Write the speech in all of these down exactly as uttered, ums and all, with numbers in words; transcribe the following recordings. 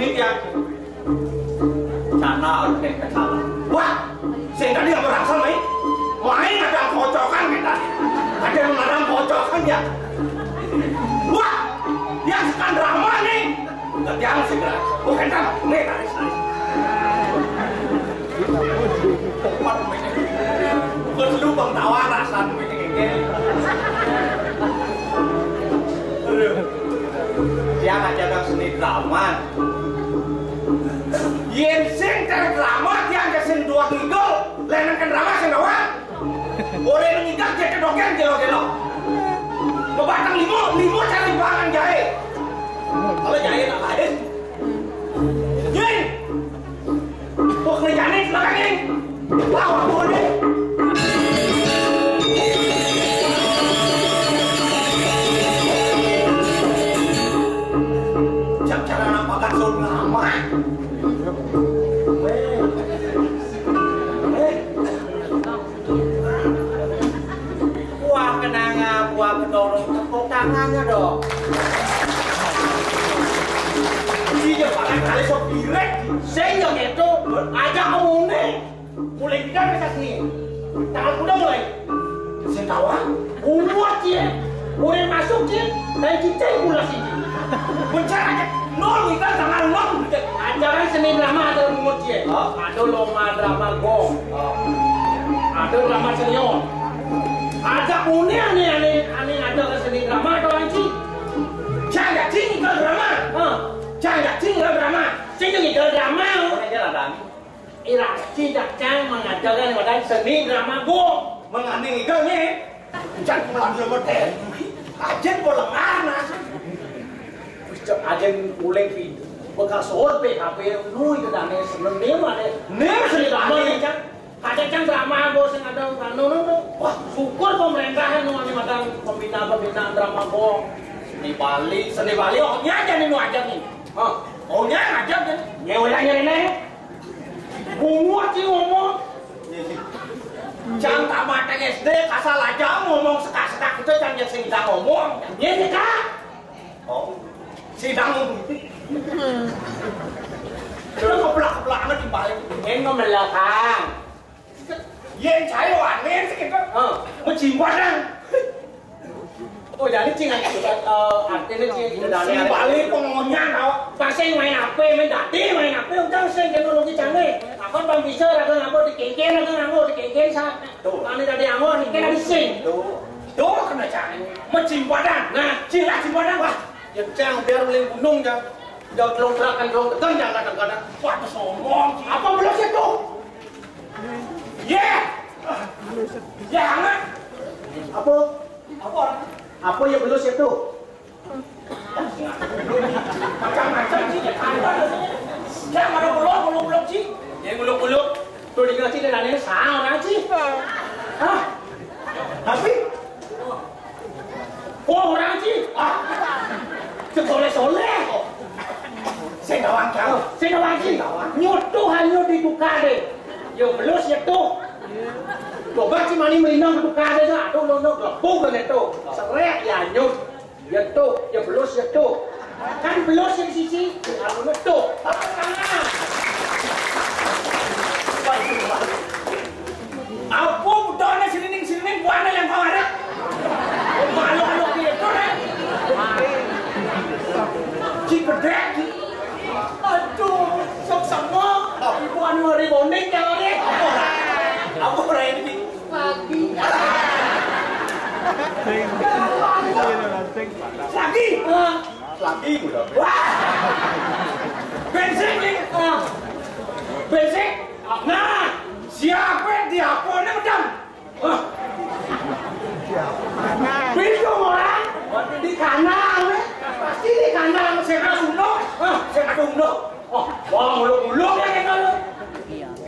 Iki ya. Sana oleh kesalahan. Wah, sing tadi apa rasa, Mai? Mai ada kocokan kita. Ada yang marang kocokan ya. Wah, yang sekan drama nih. Enggak, jangan segera. Bukan kan? Nih, tarik, tarik. Tempat, bukan lubang tawa rasanya. Aduh. Dia ngajaga seni drama. Yén sing téh drama, tiang ké sing dua ngigel, lénan ké drama sing dawang. Oré ngigel, jé ké dogén, gélo-gélo. Bebatang limo, limo cari bahangan jaé. Kalau jaé nak lain. Yén. Wah, kerjané sekarang ini. Wah, wah, wah, deh. Jam cara nampakan sun lama. Eh. Eh. Buah kenanga, buah kedorong, tepuk tangannya dong. Iya, pakai kali sok direk. Saya yang itu, ajak ngomongnya. Mulai kita bisa sini. Tangan kuda mulai. Sing tawang. Bungut, cie. Mulai masuk, cie. Dan kita yang pula sini. Bencana aja. Nol, kita tanggal nol. Ajaran seni drama ada bungut, cie. Oh. Ada lomba drama gong. Oh. Ada drama senior. Ada punya nih, aneh, aneh ada ke seni drama atau anci. Jangan cing ke drama. Hah? Jangan cing ke drama. Sini ke drama. Orang jalan. Ira, cicak cang mengajarkan pada seni drama go. Menganing iganya. Cang melanjut model. Ajen polengan, Mas. Wis, cek ajen uling ki. Bekas sohor P K P nu itu dane seneng dia mah deh. Nih, seni drama nih, Cang. Ada cang drama go sing ada anu, nu, nu. Wah, syukur pemerintah nu anu madang pembina-pembina drama go. Seni Bali, seni Bali, oh, nya aja nih nu ajar nih. Hah? Oh, nya ajar nih. Nya ulah nya nih. Bungut sih ngomong. Jam tamat S D kasar aja ngomong sekak-sekak itu, jam sing bisa ngomong. Iya sih, Kak. Oh. Sidang. Sudah keblak-keblak amat di balik. Ini belakang. Yen saya wanen sih kita. Heeh. Mejimbatan. Oh, jadi cing aja, eh, artinya cing, seni Bali pengonyan, awak. Pas sing main apa, main dadi, main apa, udah sing teknologi canggih. Aku bang bisa, aku nganggo dikengken, aku nganggo dikengken, sa-, tuh. Ane dadi anggo, dikengken dadi sing. Tuh. Tuh, kena canggih. Mejimbatan. Nah. Cilah jimbatan, wah. Ya, cang, biar uling gunung, cang. Udah kelongkrakan, kelong tekan, jangan kadang-kadang. Wah, sombong. Apa belum sih tuh? Ye. Ya, amat. Apa? Apa? Apa ya belus itu? Macam-macam sih, ya, kan? Ya, mana belum, belum, belum sih. Ya, belum, belum. Tuh, di sini ada salah orang sih. Hah? Tapi? Oh, orang sih. Ah. Sing soleh-soleh. Sing gawang, Kang. Sing gawang sih. Nyutuh hanya di tukar deh. Yo, belus ya tuh. Coba si Mani Melinang tukar deh, dah. Aduh, lo, lo, gabung kan itu. Serek ya, nyut. Ya tuh, ya belus ya tuh. Kan belus yang sisi, anu tuh. Tepuk tangan. Apa bedone sinining-sinining buahne yang kau arep? Malu-malu gitu, Rek. Ci gedek, Ci. Aduh, sok sama. Ibu anu rebonding ya, Rek. Apa, Rek, ini? Lagi. Lagi. Ah. Lagi udah. Wah. Bensin nih. Ah. Bensin. Nah, siapa di apa nih, Madam? Ah. Bingung orang. Di kanan, eh. Pasti di kanan. Saya kata uno. Ah, saya kata uno. Oh, wah, muluk-muluk ya kita lu.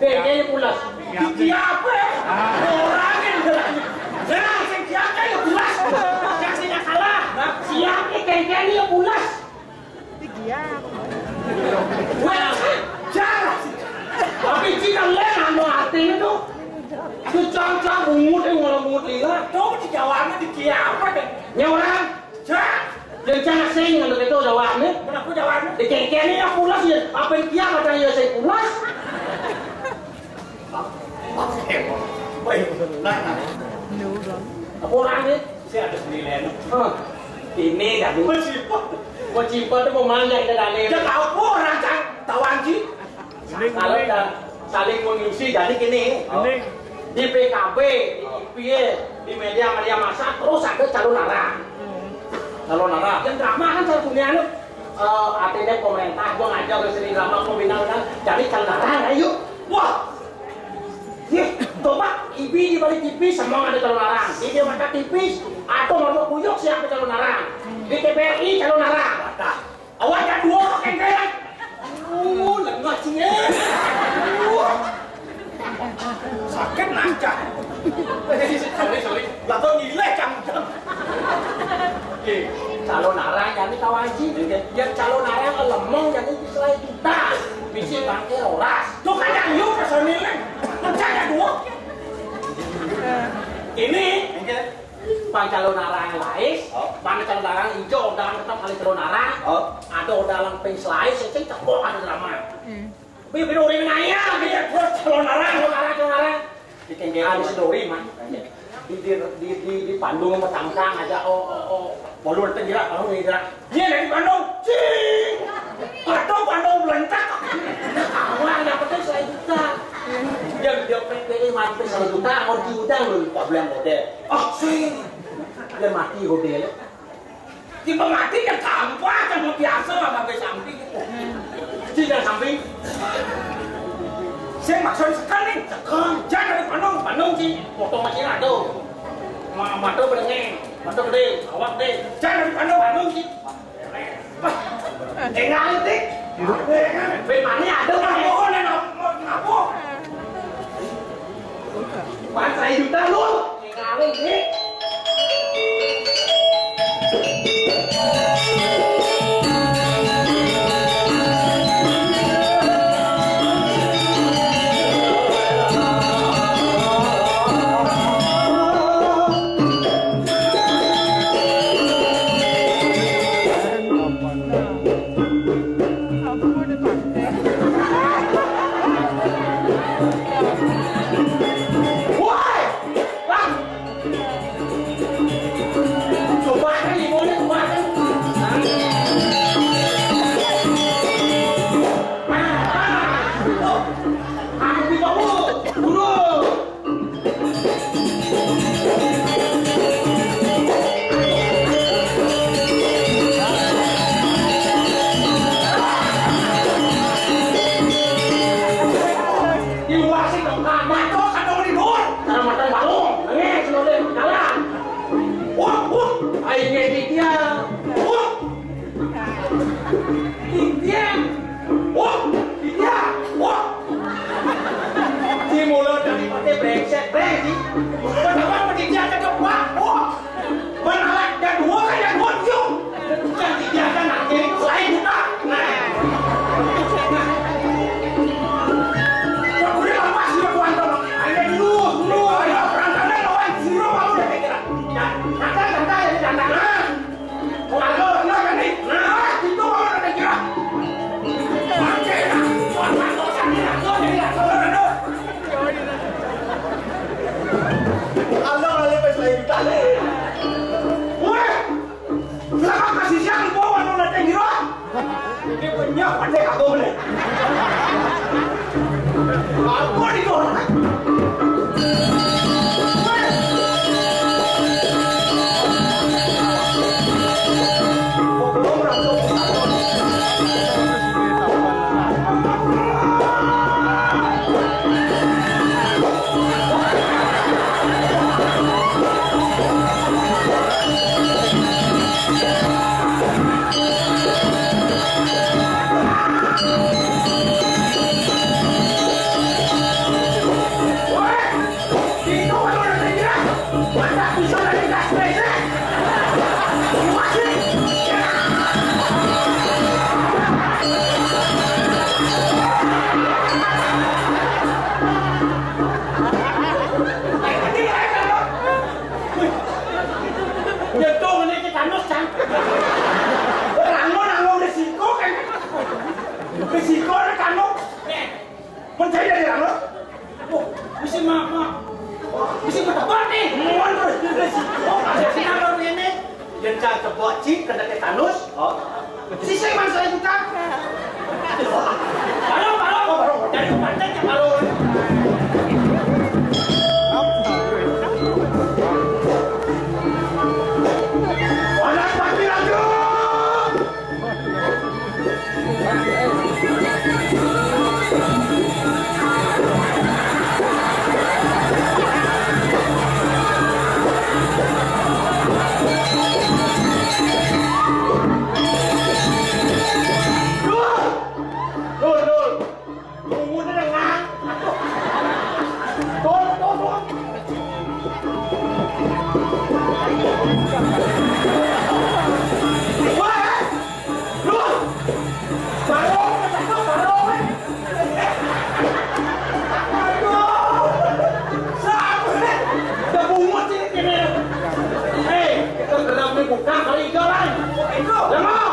Deh, kayaknya pulas. Di apa ya? Orang yang, nah, sing dia kan ya pulas. Yang sing salah. Siap, eh, kayaknya ya pulas. Wah, jarang. Tapi jika lain anu artinya tuh, tuh cang-cang bungut, eh, ngomong bungut lila. Tuh di Jawanya di apa deh? Nya orang. Cang. Kencang sing anu kéto jawané. Kenapa jawané? Dikengkeni ya pulas ya. Apa yang dia macam ya sing pulas? Baik. Nah, nah. Apa orangnya? Saya ada penilaian. Hah. Ini dah. Mau cipat. Mau cipat itu mau mana kita dalil? Ya tahu apa orang kan? Tahu anji. Kalau udah saling mengisi, jadi gini, di P K B, di I P I, di media-media massa terus ada calon arang. Calon arang. Yang drama kan saya punya anu, eh, artinya pemerintah gua ngajak ke seni drama pembina kan, jadi calon arang, ayo. Wah, ih, coba ibi di balik T V semua ada calon arang. Di dia mata tipis, atau mau kuyuk siapa calon arang? Di T V R I calon arang. Awak dah dua orang kengkeng. Oh, lengah sih ya. Sakit nancah. Sorry, sorry. Lah kok nilai kamu. Oke, calon arang kami tahu aja. Oke. Yang calon arang lemong jadi selain kita. Bisi bangke oras. Tuh kan yang yuk personilnya. Percaya dua. Ini. Oke. Pan calon arang lais, oh, pan calon arang ijo, udah tetap kali calon arang. Oh. Ada udah lang ping selais, sing cebok ada drama. Hmm. Bi bi dori naya, bi terus calon arang, calon arang, calon arang. Di kengkeng ada si dori mah. Di di di di, di Bandung sama tangkang aja, oh oh oh. Bolu nanti gerak, bolu nanti gerak. Dia dari Bandung, cing. Atau Bandung belentak. Awal dapetnya serajuta. Dia dia P P I mati serajuta, mau diundang lu empat bulan model. Oh, sing. Dia mati model. Tiba mati kan tampak kan biasa lah sampai samping. Tidak samping. Saya maksud sekali, sekali. Jangan dari Bandung, Bandung sih. Potong masih ada. Ma- Mata berengeng, mata gede, awak gede. Jangan dari Bandung, Bandung sih. Tinggal tik. Bimani ada mah. Mohon dan apa? Pas saya juta lu. Tinggalin tik. Di luar sih, Kang. Nah, maco, kata mau di luar. Cara makan balong. Nangis, lo deh, jalan. Wah, wah. Aing ngedit ya. Wah. Iya. Wah, iya. Wah. Si mulut dari pate brengsek, brengsek. Kenapa pendidikan ke depan? Wah. Menalak dan dua kan yang dua cium. Bukan tiga kan nanti selain buta. Nah. Wah, udah lama sih buat nonton. Ayo dulu, dulu. Ayo perang lawan Zero kamu udah kira. Nah, kata kata ya kata. Nah. Ini punya pandai aku nih. Apa nih kok? Siko nek anu. Nek. Mencari dari anu. Oh, bisa mah, mah. Oh, bisa berdebat nih. Muan terus, terus. Oh, ada sih nang baru ini. Yen cang cebok, Ci, kena tetanus. Oh. Sisih, Mas, saya buka. Balong, balong. Oh, balong. Dari pantai ke balong. Anak mati lagi. Dul! Dul, Dul! Bungut ada ngang. Dul, Dul, Dul. Wah! Dul! Balong, balong, eh. Aduh! Siapa, eh? Udah bungut ini, ini. Hei, kita geram nih, bukan kali hijau, Bang. Itu. Yang mau?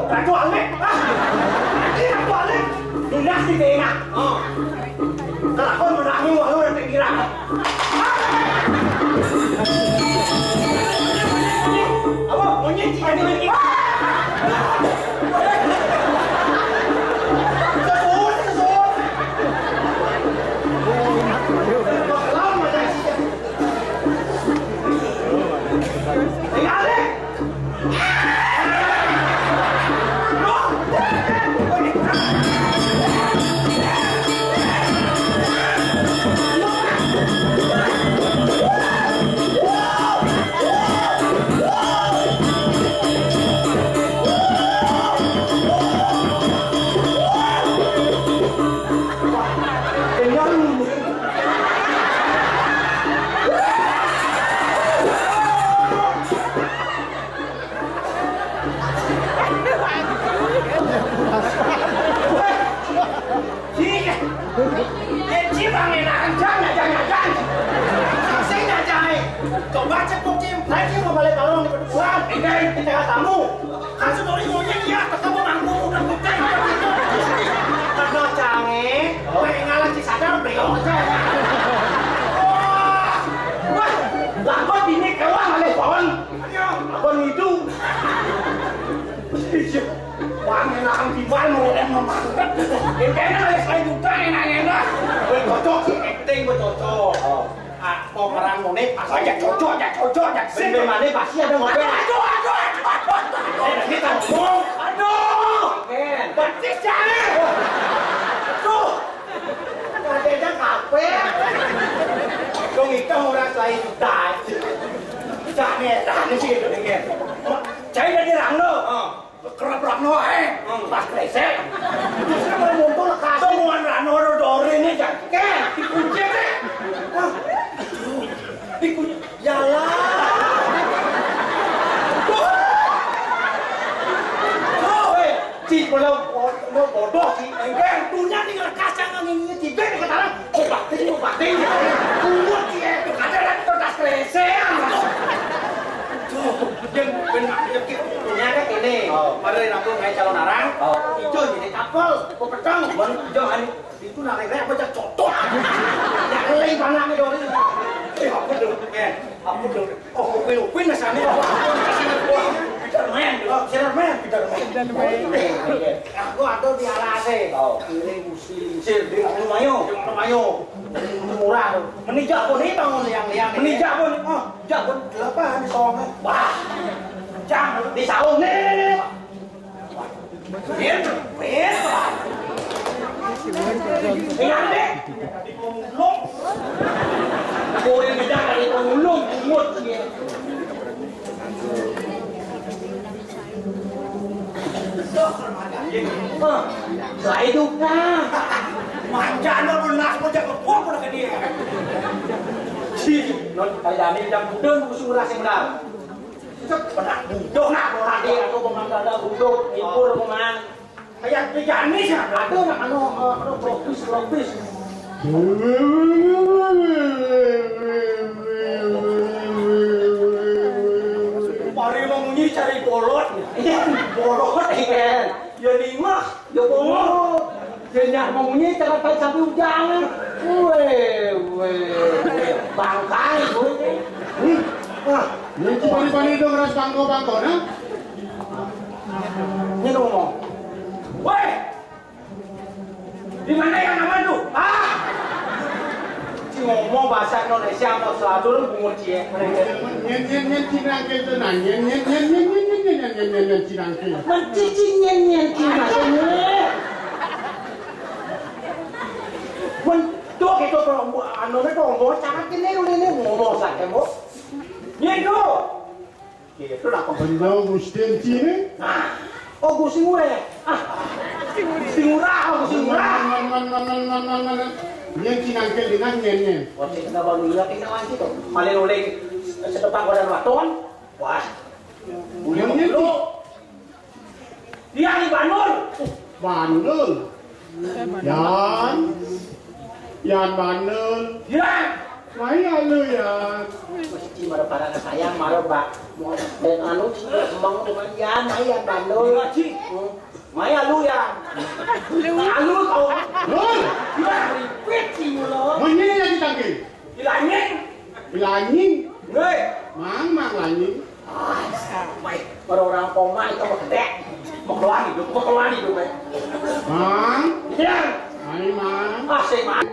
Ratu Alek, ah, ini Ratu Alek, lunas di tengah. Oh. Kelakuan menangis, walau nanti kira. Apa? Monyet sih, ada lagi. Kesuwun, kesuwun. Lawan macam sih. Tinggal deh. Sini. Eh, Ci, Bang, enakan, jangan, jangan, jangan. Sing, jangan. Coba cek, Ci. Saya, Ci, mau balik balong di pertuan. Ini, kita tamu. Kan setori monyet, iya, ketemu mangku, udah putih. Karena canggih, gue ngalah Ci sadar, beliau aja. Wah, wah, lah, kok ini keluar, ada pohon. Ayo. Pohon itu. Iya. Wah, enakan timbal, mau yang memang. Ini kayaknya ada selain juga, enak-enak. Gue cocok sih, acting gue cocok. Oh. Ah, mau perang mau nih, pas aja cocok, aja cocok, aja sih. Bagaimana pasti ada ngobrol. Aduh, aduh, aduh, aduh, aduh. Eh, nanti tak ngomong. Aduh. Oke. Batis ya. Tuh. Ada aja kafe. Dong itu orang selain juta. Jangan, jangan sih itu dengan. Saya dari Rangno. Oh. Kerap-kerap no, eh. Hmm. Pas kresek. Terus kan mau muncul lekas. Temuan Rano Dore ini, Cak. Ke, dikunci, Cak. Wah. Dikunci. Yalah. Woi, Ci, kalau mau bodoh, Ci. Enggak, dunia ini lekas, jangan ini, Ci. Ben, kata orang, mau bakti, mau bakti. Bungut, Ci, eh. Ada lagi kertas kresek. Tuh, yang benar, yang gitu. Ini ada ini. Oh. Pada rambut kayak calon arang. Oh. Hijau jadi kapel, kok petang. Mon, hijau, anu. Itu nang rek apa, cak cotot. Ya, lei panaknya dong. Eh, apa dong? Eh, apa dong? Oh, kopi, kopi, nasanya. Peterman. Oh, Peterman. Peterman. Aku ada di alas, eh. Oh. Ini musim. Sir, di rumah yo. Di rumah yo. Murah tuh. Menijak pun ini bangun liang-liang. Menijak pun. Oh, jak pun. Delapan di sawangnya. Wah. Jang di saung. Nih, nih, nih, nih. Win, win. Ingat deh. Di pemulung. Kuring beda dari pemulung, bungut dia. Hah, saya juga. Manjana lu nas, gua jago gua pernah ke dia. Si, non, kali dami jam budeng, musuh ngerasa benar. Pernah budeng, nah, kalau tadi aku pemandang budeng, ngibur, pemandang. Kayak Teh Janis ya? Ada nggak anu, eh, anu, pelukis, pelukis. Pari mau munyi cari bolot. Iya, bolot, iya. Ya lima, ya bongol. Ya nyak mau munyi cari tai sapi ujang. Weh, weh, weh. Bangkai, gue. Hmm. Wah, ini cuma di Bali dong, ras bangko-bangko, nah. Ini ngomong. Woi! Di mana yang aman tuh? Ah! Si ngomong bahasa Indonesia mau selatur bungut cie. Nyen nyen nyen cinangkil tuh nah. Nyen nyen nyen nyen nyen nyen nyen nyen nyen cinangkil. Mencicing nyen nyen cinangkil. Mentuk itu kalau anu itu ngomong cara kene ini ngomong saja mau. Nyen tuh. Gitu lah kok. Bener Gusti Cine. Nah, oh Gusti Ngurah. Ah, Gusti Ngurah, oh Gusti Ngurah. Man, man, man, man, man, man, man. Nyen cinangkil dina nyen nyen. Wah, kita baru lihat ini lagi tuh. Paling oleh sedepak badan waton. Wah. Nyen nyen. Lu. Dia di Bandung. Bandung. Yan. Yan Bandel. Yan. Mai alu Yan. Mesti pada pada sayang marah bak. Mau dan anu emang dengan Yan, mai Yan Bandel. Iya, Ci. Hmm. Mai alu Yan. Alu kau. Lul. Yan ribet sih mulo. Monyet ya ditangkil. Ilanying. Ilanying. Nggih. Mang, mang lanying. Ah, sampai orang-orang koma itu mau gede. Mau keluar hidup, mau keluar hidup, eh. Mang. Iya. Ayo, Mang. Ah, si Mang.